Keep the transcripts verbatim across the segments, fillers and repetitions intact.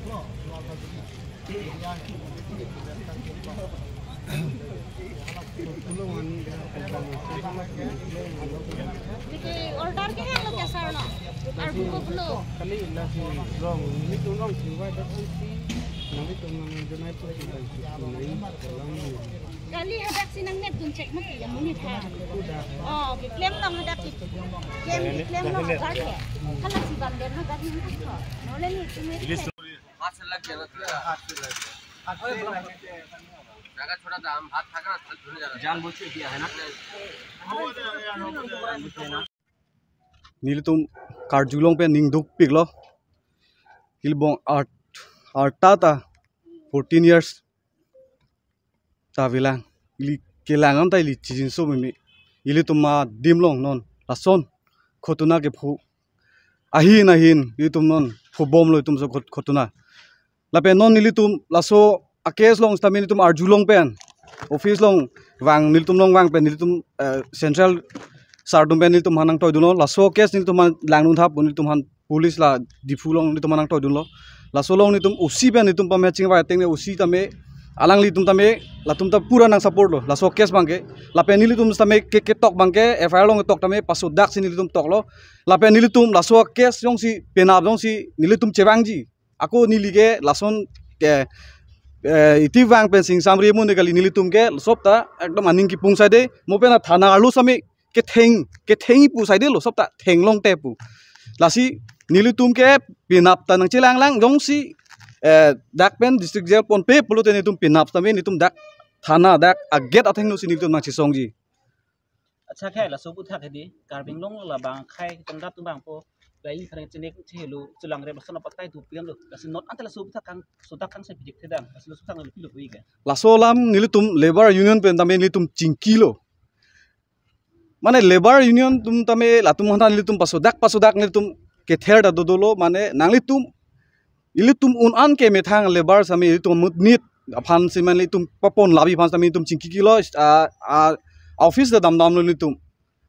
Order ke hang lo ke sir no? Arbu ko pulo. Kali nasi long, nelitum long si wai dak si, nelitum nang jonai po si bang si kunai, kolang ni. Kali hadak si nang net dun check mati ya muni tha. Sudah. Oh, keklem long hadak si. Klem, keklem long hadak ya. Hala si bang den hadak ni ko. Nole ni tumit. हाथ से लग गया ना थोड़ा। हाथ से लग गया। हाथ से लग गया। ज्यादा छोटा था, हम हाथ था ना, हाथ धुलने जा रहा था। जानबूझ के किया है ना? Nelitum karjulong pen ning dukpiklo. Ilbong art, arta ta fourteen years ta velang. Ili kelang an ta ili chijinso meme. Ilitum adim along non lason ghotona kepho. Ahin ahin ilitum non phobomlo itum so ghot-, ghotona. Lapen non nelitum laso a-case along sitame nelitum arjulong pen, office along vang, nelitum along vang pen nelitum, eh, central sir atum pen nelitum aphan nangtoidunlo. Laso case nelitum aphan langdun thap, nelitum aphan police la Diphu along nelitum aphan nangtoidunlo. Laso along nelitum O C pen nelitum pame chingvai ateng ne O C tame, alanglitum tame, latum ta pura nang support lo laso case abangke. Lapen nelitum tame ke, ketok abangke, F I R along ketok tame pasodak si nelitum toklo. Lapen nelitum laso case jongsi penap jongsi nelitum chevangji, ako neli ke lason ke, eh, iti vang pen sing samri mun de kali, nelitum ke sop ta ekdom aning kipung saide, mo pen athana arlo sitame ketheng, ketheng pu saide lo, sop ta thenglong te pu. Lasi nelitum ke penap ta nangchelanglang, jongsi, eh, dak pen district jail ponpe pulote nelitum penap sitame nelitum dak thana dak a-gate athengno si nelitum nangchesongji. Accha, khai laso aputhak hedi, Karbi Anglong labang khai tongdap atum abang po, lain khareng chenek chehelo, chelang rep lason apatai tu pian lo. Lasi not ante laso aputhak kang, sodak kang sai pijik thedam, lasi laso aputhak nang pilo pui ke. Laso alam nelitum Labour Union pen tame nelitum chingkilo. Mane Labour Union atum tame latum hanta nelitum pasodak pasodak nelitum kether ta dodolo, mane nanglitum ilitum un-an ke methang labour sitame ilitum mutnit aphan si mane ilitum papon labi aphan sitame ilitum chingkikilo, ah, ah, office ta damdamlo nelitum.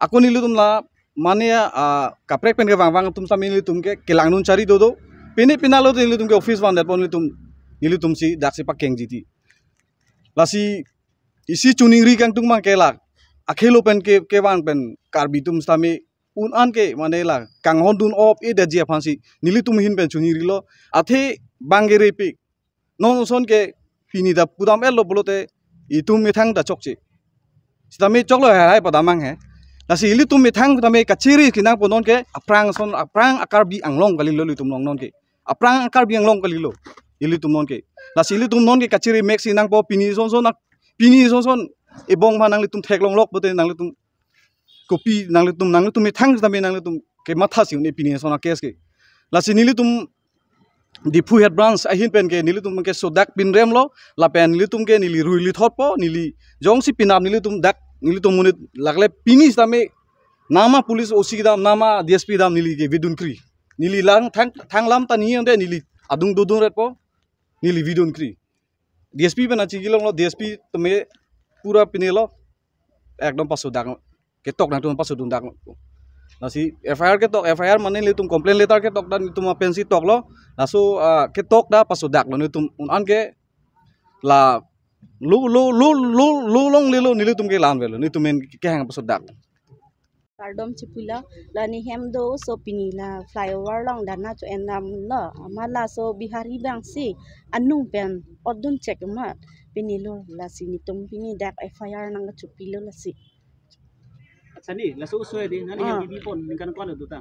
Ako nelitum la mane, ah, kaprek pen kevangvang atum sitame nelitum ke kelangdun chari dodo. Pini pinalo nelitum ke office van det pon nelitum, nelitum si dak si pakeng jiti. Lasi isi choningri kangtung abangke la akhelo pen ke, kevang pen Karbi atum sitame un-an ke mane la kanghon dun op e daji aphan si nelitum ahin pen choningrilo. Athe bang ke repik. Non ason ke pini ta pudam-etlo pulote itum methang ta chokche. Sitame choklo herai padamang he. Lasi ilitum methang tame kachiri kinang po non ke aphrang ason, aphrang a-Karbi Anglong kalilo ilitum along non ke. Aphrang a-Karbi Anglong kalilo ilitum non ke. Lasi ilitum non ke kachiri mek si nangpo pini son son nak, pini son son ebong ma nanglitum theklonglok pote nanglitum kopi nanglitum, nanglitum methang tame nanglitum kematha si un-e pini son a-case ke. Lasi nelitum Diphu Head Branch ahin pen ke nelitum ke sodak pinremlo, lapen nelitum ke neli ruili thotpo, neli jongsi penap nelitum dak, nelitum monit lakle pini sitame nama police O C kedam, nama D S P kedam neli ke vedunkri. Neli lang thang, thang lam ta ni ande neli adung dodun retpo, neli vedunkri. D S P pen achingkilonglo, D S P tame pura pinelo, ekdom pasodak, ketok nangtum pasodundak. Lasi F I R ketok, F I R mane nelitum complaint letter ketok dan nelitum apensi toklo. Laso, ah, ketok ta pasodaklo nelitum un-an ke la lo, lo, lo, lo, lo longlelo nelitum ke la-an avelo, nelitum men kehang pasodak. Kardom chipula, la ne hem do so pini la flyover along dana cho-endamlo, amat laso Bihari abang si anung pen otdun chek amat pinilo, lasi netum pini dak F I R nangkachopilo lasi. Accha, ne laso oso hedi, nani Ah. hem bibipon ningkan ko-an do ta?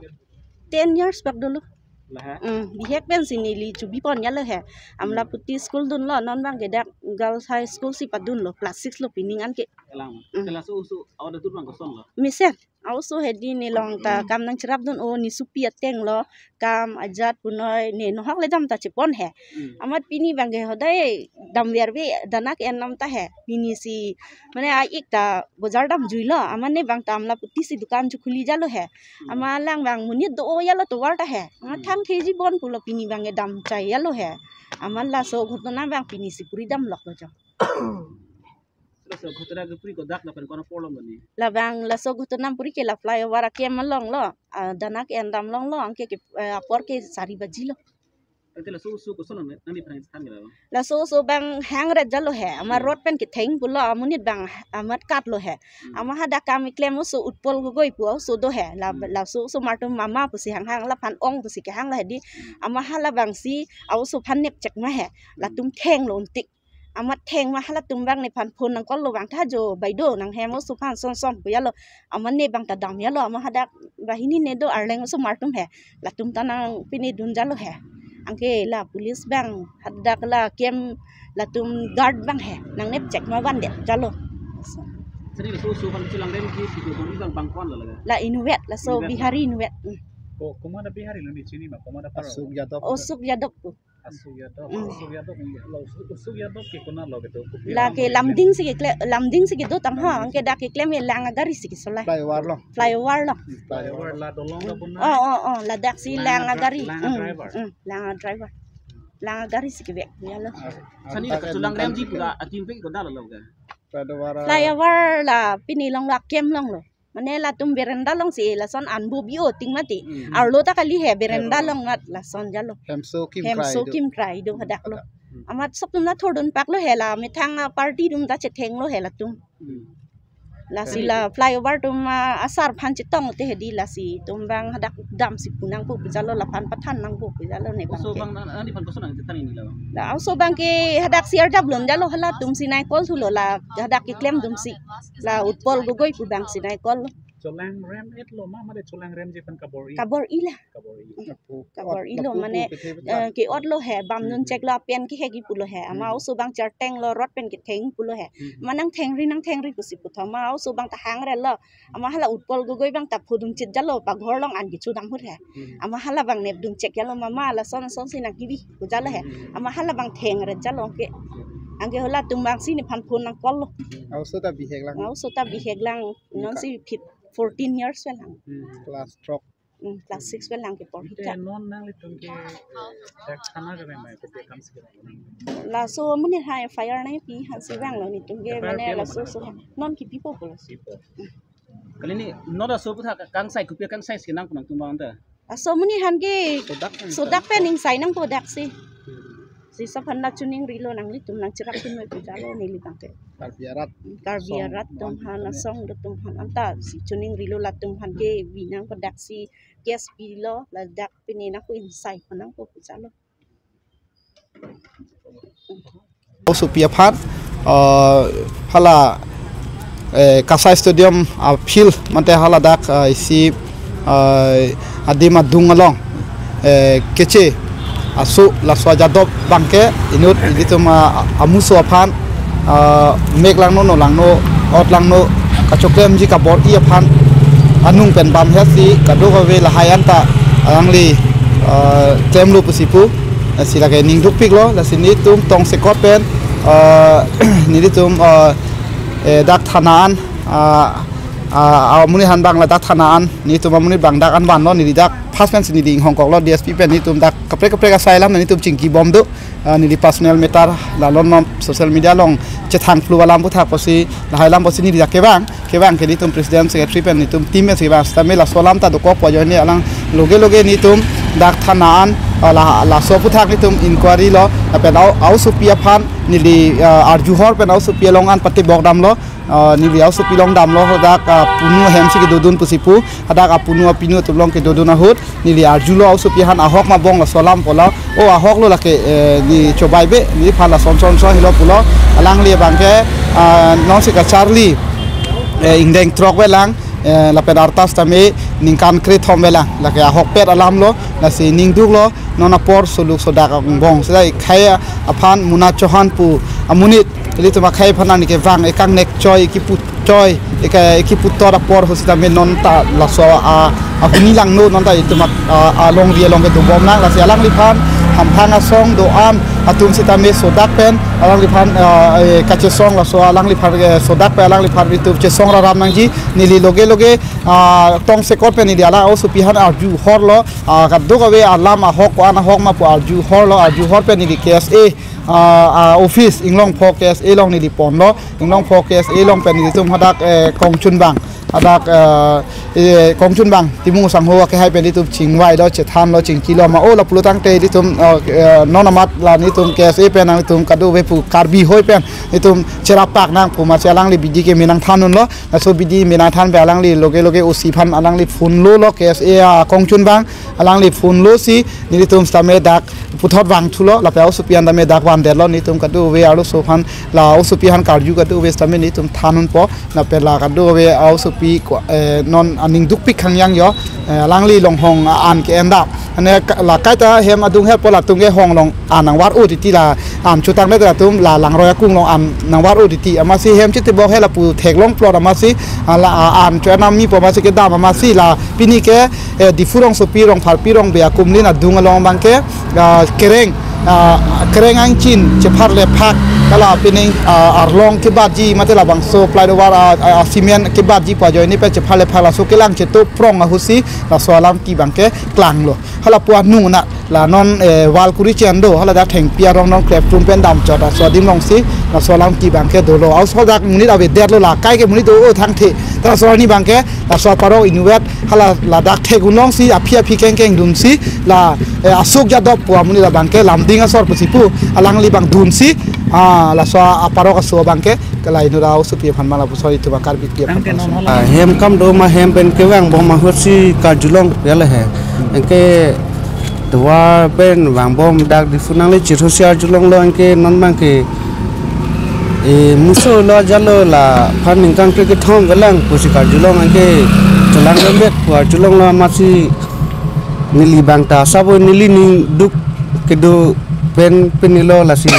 Ten years bak dolo. Lahe? Hmm, bihek pensi neli chobipon yalo he. Amla Hmm. puti school dunlo, non abangke dak Girls High School si padunlo, class six lo pini ningkan ke. Elang. Hmm. Te laso oso, awat atur abang kosonlo? Mesen, a-oso hedi ne along ta Hmm. kam nangcherapdun, o ne sopi atenglo, kam ajat punoi ne nohok ledam ta chepon he. Hmm. Amat pini abangke hodai damverve dana ke-endam ta he. Pini si mane a-ik ta bojar damjuilo, amat ne abang ta amla puti si dukan chokhuli jalo he. Hmm. Amat lang abang monit do-o yalo tovar ta he. Amat Hmm. thang theji bon pulo pini abangke damchai yalo he. Amat laso ghotona abang pini si puri damloklo jo. Laso ghotona kepuri kodak lapen ko-an apor along bani? Labang laso ghotona puri ke la flyover akem alonglo. Ah, dana ke-endam longlo, anke ke, eh, apor ke sari baji lo. Ante laso oso koson nang, nangli aphan than kela? Laso oso abang hangret jalo he. Ama Hmm. rot pen ketheng pulo amonit abang amat kat lo he. Hmm. Ama hadak kam keklem oso Utpal Gogoi pu oso do he. La, Hmm. laso oso martum mama pusi hanghang laphan ong pusi kehang lo he di. Hmm. Ama hala abangsi a-oso aphan nepchek ma he. Hmm. Latum thenglo untik. Amat theng ma halatum abang nephan phone nang call lo abang tha jo, "Baido nanghem oso aphan son son pu jalo. Ama ne abang ta dam jalo, ama hadak banghini ne do arleng oso martum he. Latum ta nangpinedun jalo he." Anke la police abang hadak la camp latum guard abang he. Nangnepchek ma vandet jalo. Sari laso oso aphan chelangrem ji si do abang, abang ko-an lo laga? La inutvet, laso Inutvet. Bihari inutvet. Hmm. Ko, komat a Bihari lo ne chini ma, komat apar? Asuk Yadav. Asuk Yadav ko. Asuk Yadav, Hmm. Asuk Yadav, Asuk, Asuk Yadav ke konat lo kedo? Kopi La alam ke lo? Lamding si keklem, Lamding si kedo tang ha, Lamding anke si. Dak keklem ke lang agari si kesolai. Flyover lo. Flyover lo. Flyover la dolong lo puna. Oh, oh, oh, ladak si Lang lang a dri-, agari. Lang a Hmm, driver. Hmm, lang a driver. Lang agari si kevek jalo. Sani la kachelangrem ji pu la atim pen koda lo lo ke? Flyover. Flyover la pini along la camp along lo. Mane latum berenda along si lason anbo bi-o ting mati. Hmm. Arlo ta kali he berenda Arlo. Along mat lason jalo. Hemso kim Hemso krai do. Kim krai do hadak lo. Hmm. Amat sop atum ta thordun pak lo he la methang a party atum ta chetheng lo he latum. Hmm. Lasi Kari la do. Flyover atum, ah, asar aphan chetong te he di lasi atum abang hadak dam si pu nangpo pu jalo laphan pathan nangpo pu jalo ne abang Oso ke. Abang nang, nangli aphan koson nang chethan ini lo? La oso abang ke hadak si arjap lon jalo halatum si nang call thulo la hadak keklem atum si. La Utpal Gogoi pu abang si nang call. Chelangrem-et lo ma, mane chelangrem ji aphan kabor-i? Kabor-i la. Kabor-i. Hmm. Lapu, Kabor-i lo, lapu mane, pu kethe eh, petan. Ke-ot lo he, bam Hmm, nun hmm. chek lo apen ke he ki pulo he. Ama Hmm. oso abang cherteng lo, rot pen ketheng pulo he. Hmm. Ama nang thengri, nang thengri pusi puthot. Ama oso abang ta hangre lo. Ama hala Utpal Gogoi abang ta phodun chit jalo, paghor along an kechodam ahut he. Hmm. Ama hala abang nepdun chek jalo, mama lason son si nang kibi pu jalo he. Hmm. Ama hala abang thengre jalo ke. Anke halatum abang si nephan phone nang call lo. Hmm. A-oso ta bihek lang. A-oso ta bihek lang. Non Ka- si fif-, fourteen years pen lang. Hmm. Class throk. Hmm, class six pen lang kepor Ante hita. Non nanglitum ke dak thana ke memang kopi akam si ke? Laso amonit aphan F I R nangpi aphan si vang lo netum ke F I R mane pilo laso mana so to? Non kipipo pulo. Kipipo. Kali ni non laso aputhak kangsai kopi akangsai si nangpo nangtum abang ta? Laso amonit aphan ke Sodak pen sodak pen ingsai nangpo dak si. Hmm. Si sap aphan nang choningri lo nanglitum nang cherap tum me pu jalo neli abang ke. Karbi arat. Karbi Song arat atum aphan, kami. Asong atum aphan anta si choningri lo latum aphan ke bi nangpo dak si case pilo ladak pini nangpo ingsai aphan nangpo pu jalo. Osopi aphan, ah, hala, eh, Kasai Stadium, ah, field mate haladak, ah, isi, ah, adim adung along, eh, keche aso laso ajadop abangke inut ilitum, ah, amuso aphan, ah, mek langno, no langno, ot langno, kachoklemji kabor-i aphan anung pen bam hesi kadokave lahai anta alangli, ah, klemlo pusi pu, eh, si lake ning dukpiklo, lasi netum tongsekot pen, ah, nelitum, ah, eh, dak thana an, ah, ah, amonit aphan abang ladak thana an, netum amonit abang dak an vanlo, neli dak first pen si neli inghongkoklo D S P pen, netum dak kaprek kaprek asai alam netum chingkibom do, ah, neli personal matter la non non social media along chethang phlu alam aputhak pusi, lahai alam pusi neli dak kevang, kevang ke netum president secretary pen netum team pen si kevang, sitame laso alam ta dokokpo ajoine alang loge loge netum dak thana an, ah, la, laso aputhak netum inquiry lo, lapen a-, a-osopi aphan neli, ah, arjuhor pen a-osopi along an patebok damlo, ah, neli a-osopi along damlo, hadak, ah, punu ahem si kedodun pusi pu, hadak apunu apinu atum along kedodun ahut, neli arjulo a-osopi aphan ahok ma bong laso alam pu la, o ahok lo lake, eh, ne chobai be, neliphan lason son so helo pulo, alangli abangke, ah, non si kacharli, eh, ingdeng throk vet lang, eh, lapen arta sitame ningkan krethom vet lang, lake ahokpet alam lo, lasi ning duklo, non apor soluk sodak angbong, sida ikhai aphan Muna Chauhan pu amonit, ilitum akhai aphan nangkevang, ekangnek choi, ekipu choi, eka, ekipu tor apor ahut sitame non ta laso a, ahuni langno, non ta itum a, a, alongri along kedobom nang, lasi alangliphan hamphang asong do-an atum sitame sodak pen alangliphan, ah, eh, kachesong laso alangliphan, eh, sodak pen alangliphan itum chesong raram nangji, neli loge loge, ah, tongsekot pen neli alang a-osopi aphan arjuhor lo, ah, kadokave alam ahok ko-an ahok ma pu arjuhor lo, arjuhor pen neli K S A, ah, ah, office Inglongpho K S A along neli ponlo, Inglongpho K S A along pen nelitum hadak, eh, kongchun abang, hadak, eh, eh, Kongchunbang Timung Sangho akehai pen itum chingvai lo, chethan lo, chingki lo ma o lapulo tangte itum, eh, eh, non amat la nitum K S A pen nangtum kadokave pu Karbi hoi pen itum cherap pak nang pu masi alangli bidi ke menang than un lo. Laso bidi menang than pen alangli loge loge O C aphan alangli phone lo lo K S A, ah, Kongchunbang alangli phone lo si nelitum sitame dak puthot vangthu lo, lapen osopi an tame dak vandet lo, nitum kadokave arloso aphan, la osopi aphan karju kadokave sitame nitum than unpo, lapen la kadokave osopi ko, eh, non aning dukpik khangyang jo, eh, alangli longhong an ke-en dam. Ane ka-, la kaita hem adung hepo latum ke hong long an nangvar-o titi la an chutang le latum la langroi akung long an nangvar-o titi. Amatsi hem chitibok he lapu theklong plot amatsi, ah, la, ah, an cho-en nangmipo amatsi kedam amatsi la pini ke, eh, Diphu rongsopi rongpharpi rongbe akumlin adung along abang ke, ah, kereng, ah, kereng angchin chepharle phak, hala pining, ah, arlong kebatji mate labangso flyover, ah, ah, cement kebatji pu ajoine pen chepharle phak laso kelang cheto prong ahutsi laso alam ke abang ke klanglo. Hala pu anung na la non, eh, wall kuri chen do, hala dak thengpi arong non krep tum pen damchot laso adim alongsi laso alam ke abang ke dolo. Aso dak monit avedetlo, la kai ke monit do-o thangthe. Ta laso arni abang ke laso aparok inutvet hala ladak thek un alongsi aphi aphi kengkeng dunsi la, eh, asuk jadop pu amonit abang ke Lamding asor pusi pu alangli abang dunsi, ah, laso aparok aso abang ke kalai nura osopi aphan ma lapuson itum Karbipi aphan. Tangke non hala. Ah, hem kam do ma hem pen kevangbom ahutsi karjulong ya le he. Anke tovar pen vangbom dak Diphu nangle chirhusi arjulonglo anke non abang ke, eh, muso lo jalo laphan ningkan kre kethom velang pusi karjulong anke chelang rembet pu arjulonglo amatsi neli abang ta sabo nelining duk kedo pen penilo lasi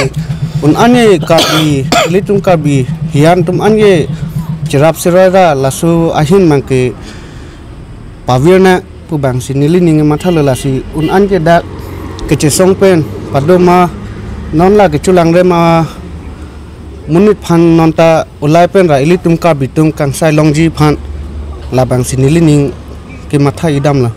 un-an ke Karbi, ilitum Karbi hian atum an ke cherap seroi ra laso ahin abang ke pavir nang pu abangsi nelining mathalo lasi un-an ke dak kechesong pen padoma non la kechelang rem amonit aphan non ta ulai pen ra ilitum Karbi atum kangsai longji aphan labangsi nelining kematha idam lo.